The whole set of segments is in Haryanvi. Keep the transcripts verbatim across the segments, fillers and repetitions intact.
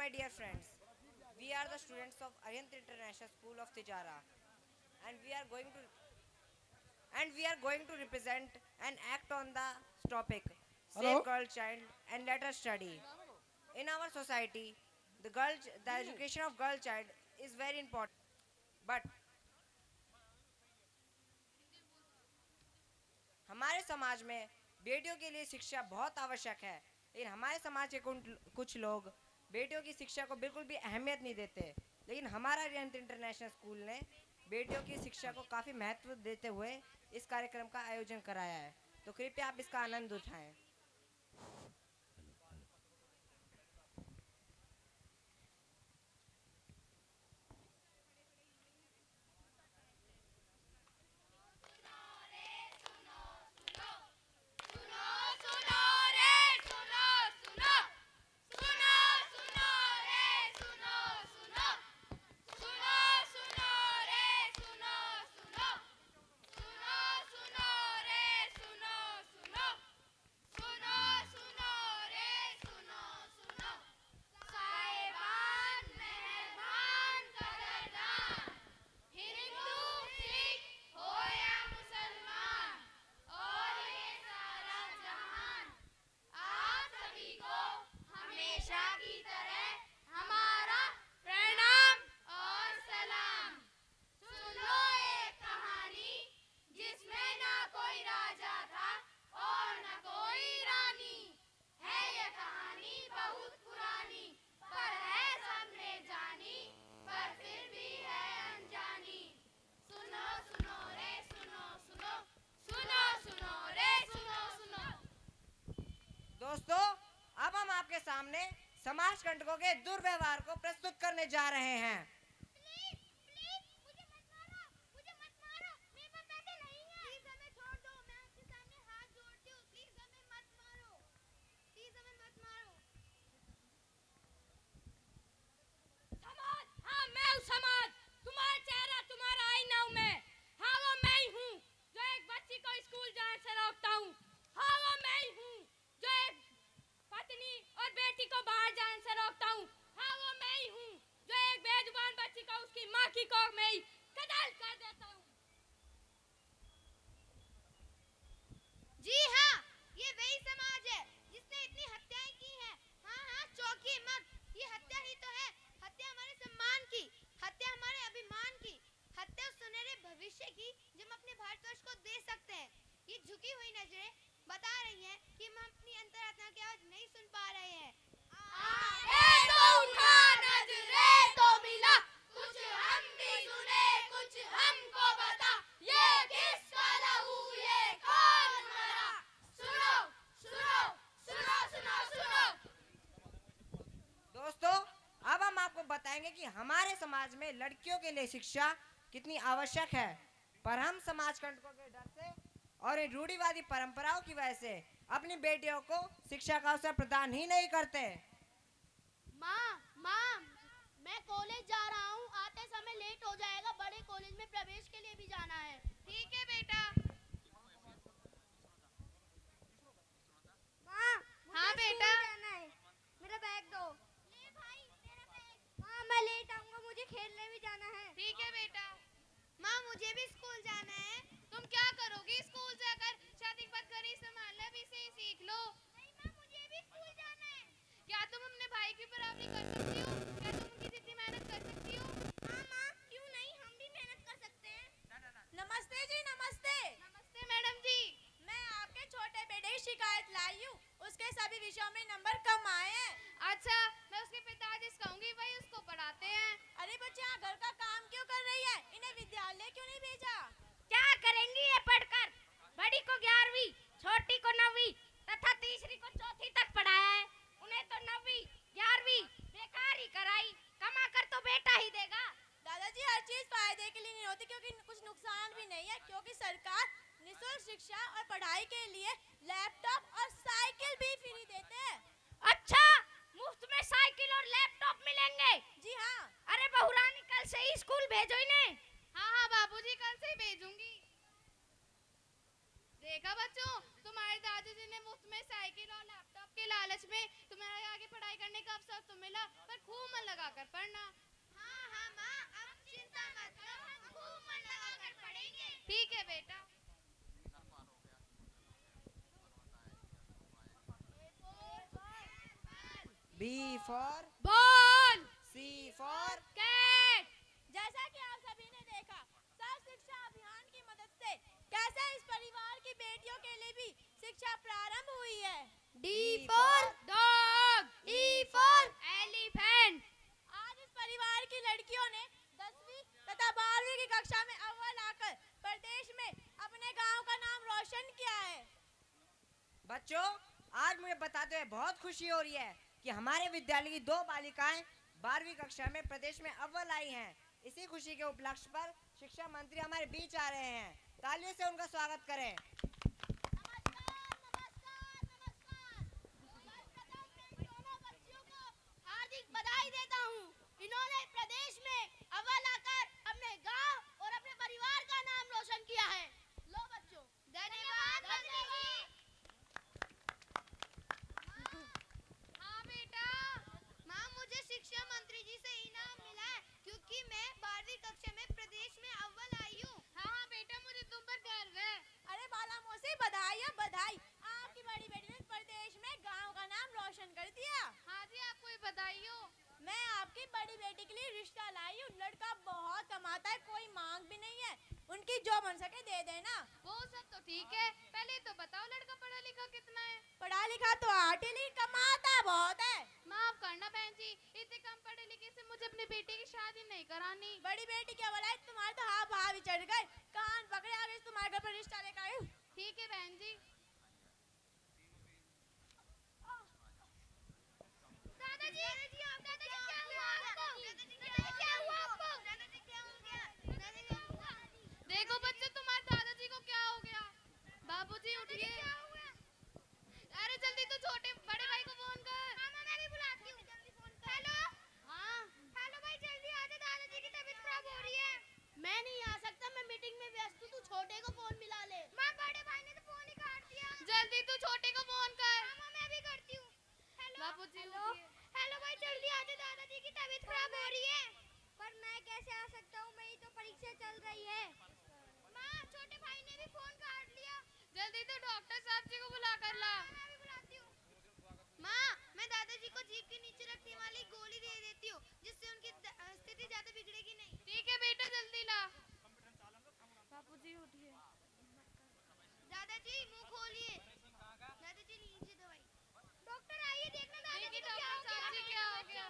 Dear friends, we are the students of Arihant International School of Tijara, and we are going to and we are going to represent and act on the topic Hello? Save girl child and let us study. In our society, the girl, the education of girl child is very important. But हमारे समाज में बेटियों के लिए शिक्षा बहुत आवश्यक है, लेकिन हमारे समाज के कुन-, कुछ लोग बेटियों की शिक्षा को बिल्कुल भी अहमियत नहीं देते। लेकिन हमारा अरिहंत इंटरनेशनल स्कूल ने बेटियों की शिक्षा को काफ़ी महत्व देते हुए इस कार्यक्रम का आयोजन कराया है, तो कृपया आप इसका आनंद उठाएं। दोस्तों, अब हम आपके सामने समाज कंटकों के दुर्व्यवहार को प्रस्तुत करने जा रहे हैं। दोस्तों, अब हम आपको बताएंगे कि हमारे समाज में लड़कियों के लिए शिक्षा कितनी आवश्यक है, पर हम समाज कंटकों के डर से और इन रूढ़िवादी परंपराओं की वजह से अपनी बेटियों को शिक्षा का अवसर प्रदान ही नहीं करते। माँ, माँ, मैं कॉलेज जा रहा हूँ, आते समय लेट हो जाएगा, बड़े कॉलेज में प्रवेश के लिए भी जाना है। ठीक है बेटा। माँ, मुझे हाँ बेटा। स्कूल जाना है, मेरा बैग दो। ले भाई, तेरा बैग। माँ, मैं लेट आऊंगा, मुझे खेलने भी जाना है। ठीक है बेटा। माँ, मुझे भी स्कूल जाना है। तुम क्या करोगी स्कूल जाकर? शादी के बाद घर ही संभालना, अभी से ही सीख लो। नहीं माँ, मुझे भी स्कूल जाना है। क्या तुम अपने भाई की बराबरी कर सकती हो? क्या तुम उनकी जितनी मेहनत कर सकती हो? हाँ माँ, क्यों नहीं, हम भी मेहनत कर सकते हैं। नमस्ते जी, नमस्ते। नमस्ते मैडम जी। मैं आपके छोटे बेटे की शिकायत लाई हूँ, उसके सभी विषयों में नंबर कम आए हैं। अच्छा, मैं उसके पिताजी से कहूंगी, वही उसको पढ़ाते हैं। अरे बच्चे, यहाँ घर का काम क्यों कर रही है? इन्हें विद्यालय क्यों नहीं भेजा? क्या करेंगी ये पढ़कर? बड़ी को ग्यारहवीं, छोटी को नवीं तथा तीसरी को चौथी तक पढ़ाया है। उन्हें तो नवीं, ग्यारहवीं बेकार ही कराई, कमा कर तो बेटा ही देगा। दादाजी, हर चीज फायदे के लिए नहीं होती, क्योंकि कुछ नुकसान भी नहीं है, क्योंकि सरकार निशुल्क शिक्षा और पढ़ाई के लिए लैपटॉप और साइकिल भी फ्री देते हैं। अच्छा, मुफ्त में साइकिल और लैपटॉप मिलेंगे? जी हाँ। अरे बहुरानी, कल से ही स्कूल भेजो इन्हें। हाँ हाँ बाबूजी, कल से ही भेजूंगी। देखा बच्चों, तुम्हारे दादाजी ने मुफ्त में साइकिल और लैपटॉप के लालच में तुम्हारे आगे पढ़ाई करने का अवसर तो मिला, पर खूब मन लगा कर पढ़ना। हाँ, हाँ माँ, अब चिंता मत करो, हम खूब मन लगा कर पढ़ेंगे। ठीक है बेटा। B for ball, C for cat। जैसा कि आप सभी ने देखा, सर्व शिक्षा अभियान की मदद से कैसे इस परिवार की बेटियों के लिए भी शिक्षा प्रारंभ हुई है। D for dog, E for elephant। आज इस परिवार की लड़कियों ने दसवीं तथा बारहवीं की कक्षा में अव्वल आकर प्रदेश में अपने गांव का नाम रोशन किया है। बच्चों, आज मुझे बताते हुए बहुत खुशी हो रही है कि हमारे विद्यालय की दो बालिकाएं बारहवीं कक्षा में प्रदेश में अव्वल आई हैं। इसी खुशी के उपलक्ष्य पर शिक्षा मंत्री हमारे बीच आ रहे हैं। तालियों से उनका स्वागत करें। नमस्कार, नमस्कार, नमस्कार। सर्वप्रथम मैं इन दोनों बच्चियों को हार्दिक बधाई देता हूँ। इन्होंने प्रदेश में अव्वल आकर अपने गांव और अपने परिवार का नाम रोशन किया है। लो बच्चों। धन्यवाद मंत्री जी। हाँ बेटा। माँ, मुझे शिक्षा मंत्री जी से इनाम मिला है, क्योंकि मैं बारहवीं कक्षा में प्रदेश में अव्वल आई हूँ। हाँ, हाँ बेटा, मुझे तुम पर गर्व है। अरे बाला मौसी, बधाई है, बधाई। आपकी बड़ी बेटी ने प्रदेश में गांव का नाम रोशन कर दिया। हाँ जी, आपको ही बधाई हो। मैं आपकी बड़ी बेटी के लिए रिश्ता लाई हूँ। लड़का बहुत कमाता है, कोई मांग भी नहीं है, उनकी जो बन सके दे देना। वो सब तो ठीक है, पहले तो बताओ लड़का पढ़ा लिखा कितना है? पढ़ा लिखा तो आठ ही, लेकिन कमाता बहुत है। माफ करना बहन जी, इतने कम पढ़े लिखे से मुझे अपनी बेटी की शादी नहीं करानी। बड़ी बेटी क्या बोला है, तुम्हारे तो हाव भाव ही चढ़ गए, कान पकड़े, आगे से तुम्हारे घर पर रिश्ता लेकर आई हूँ। ठीक है बहन जी। दादाजी, दादाजी, क्या हुआ आपको? दादाजी, क्या हुआ आपको? दादाजी, क्या हो गया? दादाजी, क्या हुआ? देखो बच्चों, तुम्हारे दादाजी को क्या हो गया? बाबूजी, उठिए। क्या हुआ? अरे जल्दी तू छोटे बड़े भाई को फोन कर। हाँ, मैं भी बुलाती हूँ। जल्दी फोन कर। हेलो। हाँ। हेलो भाई, जल्दी आ जा, दादाजी की तबीयत खराब हो रही है। मैं नहीं आ सकता, मैं मीटिंग में व्यस्त हूँ, तू छोटे को फोन मिला ले। माँ, बड़े भाई ने तो फोन ही काट दिया। जल्दी तू छोटे को फोन कर। हाँ, माँ, मैं अभी करती हूँ। हेलो। बाबूजी, हेलो। उठिए। हेलो भाई, जल्दी आ जा, दादाजी की तबीयत खराब हो रही है। पर मैं कैसे आ सकता हूँ, मेरी तो परीक्षा चल रही है। माँ, छोटे भाई ने भी फोन काट लिया। जल्दी तो डॉक्टर साहब जी को बुला कर ला। हाँ, मैं भी बुलाती हूँ। माँ, मैं दादाजी को जीभ के नीचे रखने वाली गोली दे देती हूँ, जिससे उनकी द-, अ, स्थिति ज्यादा बिगड़ेगी नहीं। ठीक है बेटा, जल्दी ला। बाबूजी उठिए। दादाजी, मुंह खोलिए। दादाजी, लीजिए दवाई। डॉक्टर आइए, देखना दादाजी देखिए को क्या हो डॉक्टर गया। साहब जी, क्या हो गया?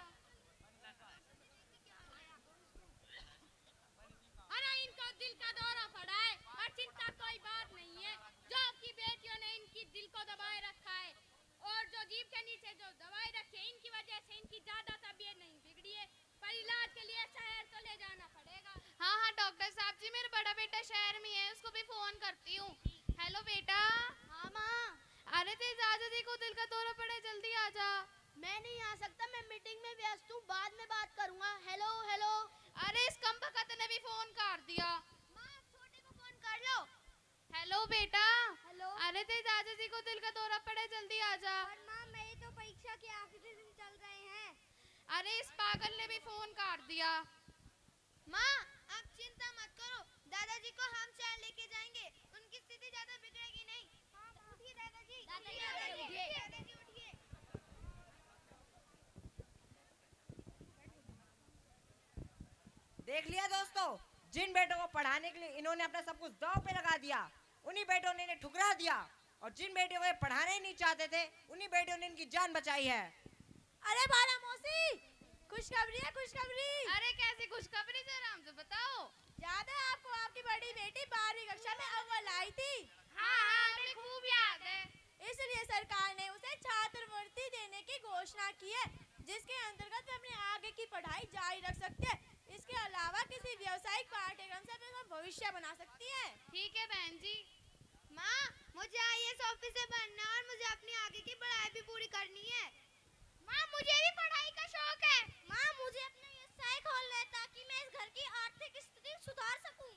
अरे इनको दिल का दौरा पड़ा है और चिंता कोई बात नहीं है। जो आपकी बेटियों ने इनकी दिल को दबाए रखा है और जो जीभ के नीचे जो दवाई रखी है, इनकी वजह से इनकी ज्यादा तबीयत नहीं बिगड़ी है, पर इलाज के लिए शहर तो ले जाना पड़ेगा। हाँ, हाँ, डॉक्टर साहब जी, मेरा बड़ा बेटा शहर में है, उसको भी फोन करती हूँ। हेलो बेटा। हाँ माँ। अरे तेरे दादाजी को दिल का दौरा पड़ा है, जल्दी आ जा। मैं नहीं आ सकता, मैं मीटिंग में व्यस्त हूँ, बाद में बात करूंगा। Hello, hello. अरे इस कम बखत ने भी फोन काट दिया। माँ, छोटे को फोन कर लो। हेलो बेटा। हेलो। अरे तेरे दादाजी को दिल का दौरा पड़ा है, जल्दी आ जा। पर माँ, मेरी तो परीक्षा के आखिरी दिन चल रहे हैं। अरे इस पागल ने भी फोन काट दिया। माँ, आप चिंता मत करो, दादाजी को हम शहर लेके जाएंगे, उनकी स्थिति ज्यादा बिगड़ेगी नहीं। हाँ, माँ। उठिए दादाजी, दादाजी, उठिए, दादाजी, उठिए। दादाजी, उठिए। देख लिया दोस्तों, जिन बेटों को पढ़ाने के लिए इन्होंने अपना सब कुछ दांव पे लगा दिया, उन्हीं बेटों ने इन्हें ठुकरा दिया, और जिन बेटियों को ये पढ़ाना ही नहीं चाहते थे, उन्हीं बेटियों ने इनकी जान बचाई है। अरे बाला मौसी, खुशखबरी है, खुशखबरी। अरे कैसी खुशखबरी जयराम जी, बताओ। याद है आपको, आपकी बड़ी बेटी बारहवीं कक्षा में अव्वल आई थी? हाँ, हाँ, हमें खूब याद है। इसलिए सरकार ने उसे छात्रवृत्ति देने की घोषणा की है, जिसके अंतर्गत वे अपनी आगे की पढ़ाई जारी रख सकती है। इसके अलावा किसी व्यावसायिक पाठ्यक्रम से अपना भविष्य बना सकती है। ठीक है बहन जी। माँ, मुझे आईएएस ऑफिसर बनना है और मुझे अपनी आगे की पढ़ाई भी पूरी करनी है। माँ, मुझे भी पढ़ाई का शौक है। माँ, मुझे अपना व्यवसाय खोलना है ताकि मैं इस घर की आर्थिक स्थिति सुधार सकूं।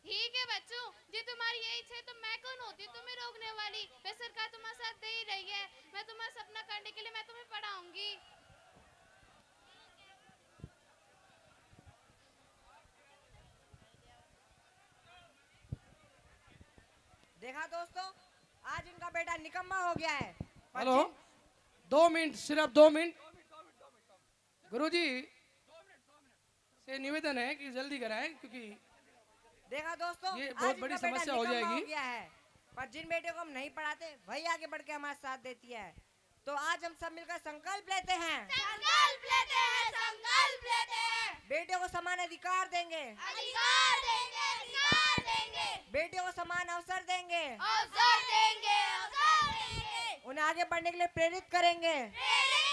ठीक है बच्चों, जी तुम्हारी यही इच्छा है तो मैं कौन होती हूँ तुम्हें रोकने वाली। मैं सरकार तुम्हारा साथ दे ही रही है। मैं तुम्हारा सपना करने के लिए मैं तुम्हें पढ़ाऊंगी। देखा दोस्तों, आज इनका बेटा निकम्मा हो गया है। पर हेलो, जिन- दो मिनट, सिर्फ दो मिनट। गुरुजी से निवेदन है कि जल्दी कराएं, क्योंकि देखा दोस्तों, ये आज बहुत इनका बड़ी बेटा समस्या हो निकम्मा जाएगी। हो गया है, पर जिन बेटियों को हम नहीं पढ़ाते, वही आगे बढ़ के हमारा साथ देती है। तो आज हम सब मिलकर संकल्प लेते हैं। संकल्प लेते हैं, संकल्प लेते हैं। बेटियों को समान अधिकार देंगे। अधिकार देंगे, अधिकार देंगे। बेटियों को समान अवसर देंगे। अवसर देंगे, अवसर देंगे। उन्हें आगे बढ़ने के लिए प्रेरित करेंगे। प्रेरित